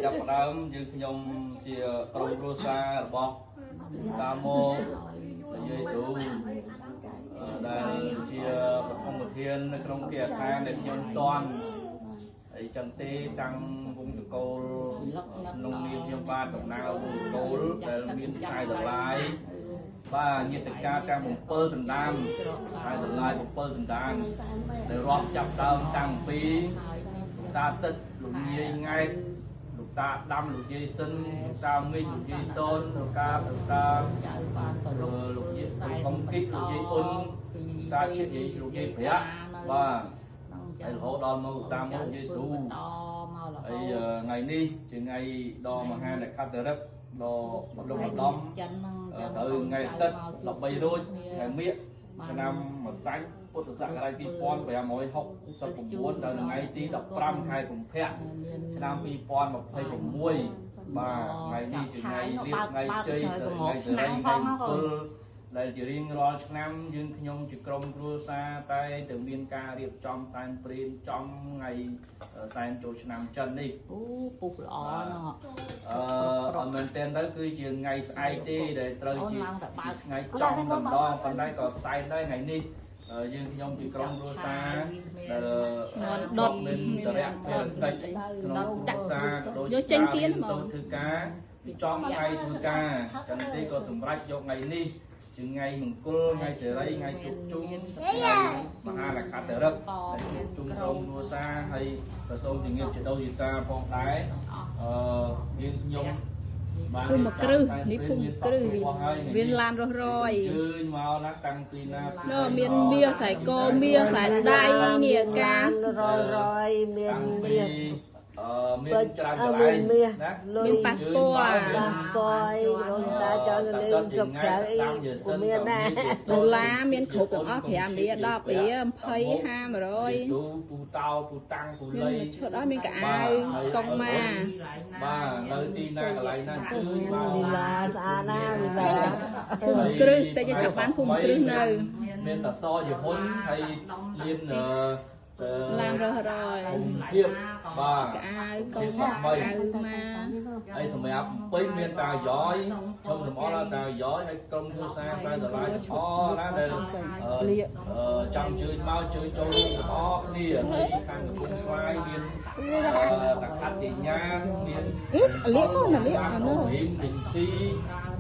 ចាប់ផ្ដើមយើងខ្ញុំជាក្រុមគ្រួសាររបស់តាមកយាយស៊ូដែលជាបឋមធាននៅក្នុងគេអាខានដែលខ្ញុំតន់អីចឹងទេតាំងវងតកូលក្នុងនាមខ្ញុំបាទតំណាងវងតកូលដែលមានខ្សែស្រឡាយបាទញាតិកាទាំង7សន្តានខ្សែស្រឡាយ7សន្តានដែលរាប់ចាប់ដើមតាំងពីតាទឹកលោកយាយង៉ែតលោកតាដាំលោកយាយសិនលោកតាមីងលោកយាយសូនលោកតាលោកតាលោកយាយកំគិលោកយាយអ៊ុនតាជាតិយាយលោកយាយប្រាក់បាទហើយរហូតដល់មកតាមលោកយេស៊ូហើយថ្ងៃនេះជាថ្ងៃដ៏មហានក្ខត្តឫក្សដ៏ម្ដុំម្ដំត្រូវថ្ងៃអាទិត្យ13រោចខែមិញឆ្នាំម្សាញ់ពុទ្ធសករាជ2569ដល់ថ្ងៃទី15ខែកុម្ភៈឆ្នាំ2026បាទថ្ងៃនេះជាថ្ងៃរៀបថ្ងៃជ័យថ្ងៃសេរីថ្ងៃមង្គលដែលជារៀងរាល់ឆ្នាំយើងខ្ញុំជាក្រុមគ្រួសារតែទៅមានការរៀបចំសែនព្រេនចំថ្ងៃសែនចូលឆ្នាំចិននេះអូពុះល្អណាស់អត់មែនទែនទៅគឺជាថ្ងៃស្អែកទេដែលត្រូវជាថ្ងៃចំម្ដងប៉ុន្តែក៏សែនដែរថ្ងៃនេះយើងខ្ញុំជាក្រុមគ្រួសារដែលដុតមានតរៈភារកិច្ចក្នុងគ្រួសារដូចយកចេញទៀនហ្មងធ្វើការចំថ្ងៃធ្វើការចឹងទេក៏សម្រេចយកថ្ងៃនេះជាថ្ងៃមង្គលថ្ងៃសេរីថ្ងៃជួបជុំថ្ងៃមហានក្ខត្តឫក្សដែលជួបជុំក្រុមគ្រួសារហើយក៏សូមជំរាបជាដូនជាតាផងដែរយើងខ្ញុំភូមិគ្រឹះនេះភូមិគ្រឹះមានឡានរស់រយជើញមកណាតាំងពីណាមានមាសខ្សែកមាសខ្សែដៃនេះអាកាសរយរយមានមាសមានច្រើនកន្លែងណាមានប៉ាសពតប៉ាសពតអីរងតាចង់លេងស្រុកក្រៅអីពុំមានណាដុល្លារមានគ្រប់ទាំងអស់5រៀល10រៀល20 50 100ពូតោពូតាំងពូលៃមានឈុតអស់មានកៅអៅកុងម៉ាបាទនៅទីណាកន្លែងណាជើញមកវីឡាស្អាតណាស់វីឡាភូមិគ្រឹះតែយើងចាប់បានភូមិគ្រឹះនៅមានតសយហ៊ុនហើយមានឡានរស់រយភាពបាទកៅអៅកុងកៅម៉ាហើយសម្រាប់ពេញមានតាយ៉យខ្ញុំសម្អល់តាយ៉យហើយក្រុមគ្រួសារខ្សែស្រឡាយទាំងអស់ណាដែលចង់ជើញមកជើញចូលរួមទាំងអស់គ្នាហើយខាងកំពង់ស្វាយមានតាខាត់ទីញាមានលៀកកូនលៀកអានោះហ៊ីមឌីទី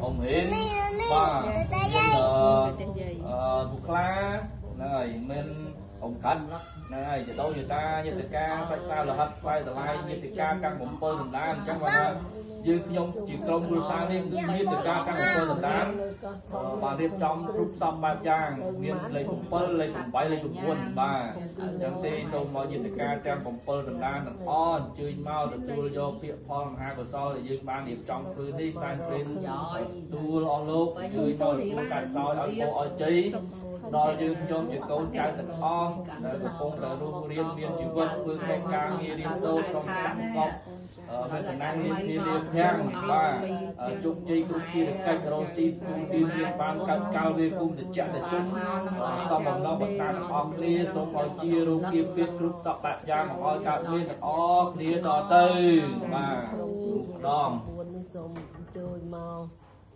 អ៊ំហេនបាទពូខ្លាហ្នឹងហើយមានអ៊ំកាត់ហ្នឹងហើយចដូនជាតាញាតិកាសាច់សាលហិតខ្សែស្រឡាយញាតិកាតាំង7សន្តានអញ្ចឹងបាទថាយើងខ្ញុំជាក្រុមគ្រួសារនេះគឺញាតិកាតាំង7សន្តានបានរៀបចំគ្រប់សពបែបយ៉ាងមានលេខ7លេខ8លេខ9បាទអញ្ចឹងទេសូមមកញាតិកាទាំង7សន្តានទាំងអស់អញ្ជើញមកទទួលយកពាក្យផលមហាកុសលដែលយើងបានរៀបចំធ្វើនេះសែនព្រេនទទួលអស់លោកអញ្ជើញមកទទួលសាច់សោយឲ្យពោឲ្យជ័យដល់យើងខ្ញុំជាកូនចៅទាំងអស់ដែលកំពុងតែរស់រៀនមានជីវិតធ្វើកិច្ចការងាររៀនសូត្រសូមតាំងកប់មានតំណាងមានលាភាំងបាទជោគជ័យគ្រប់ភារកិច្ចរកស៊ីទូទីមានបានកើតកាលវាគុំតិចតិជនសូមបំណងប្រាថ្នាទាំងអស់គ្នាសូមឲ្យជារោគាពៀតគ្រប់សពបែបយ៉ាងកុំឲ្យកើតមានទាំងអស់គ្នាតទៅបាទម្ដងសូមជួយមក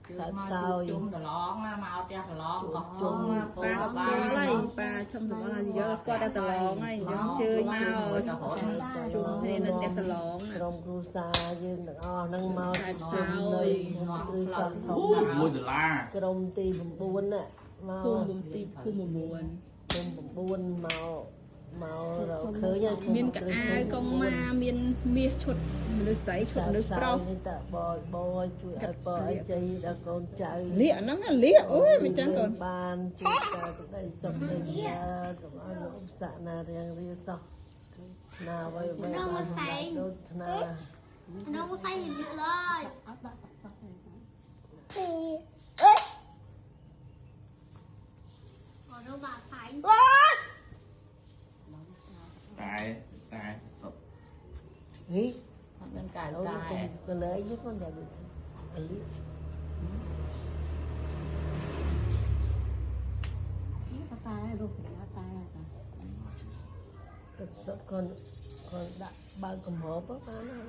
កាត់សោយជុំដឡងណាមកផ្ទះដឡងក៏ជុំប៉ាស្គាល់ហើយប៉ាឈុំសម្បល់យកស្គាល់តែដឡងហើយយើងជើញមកជុំគ្នានៅផ្ទះដឡងក្រុមគ្រួសារយើងទាំងអស់ហ្នឹងមកសោយគ្រឹះកោះធំ 1ដុល្លារក្រុមទី9ណាមកភូមិទីភូមិ9ភូមិ9មកមករកឃើញមានកៅអៅកុងម៉ាមានមាសឈុតមនុស្សស្រីឈុតមនុស្សប្រុសនេះតាបយបយជួយឲ្យបយឲ្យជ័យដល់កូនចៅលៀកហ្នឹងលៀកអូយមិនចឹងកូនបានជួយការក្តីសុខក្តីកុំឲ្យឧបសគ្គណារៀងរាសោះណាអ្វីអ្វីនោះសែងណានោះសែងលៀកឡើយអេនោះមកសែង តែតែសុបនេះអត់មានកែតែកលែងនេះកូនតែលី តែរូបតែតែទឹកសុបកូនកូនដាក់បើកកំហប់បានហើយ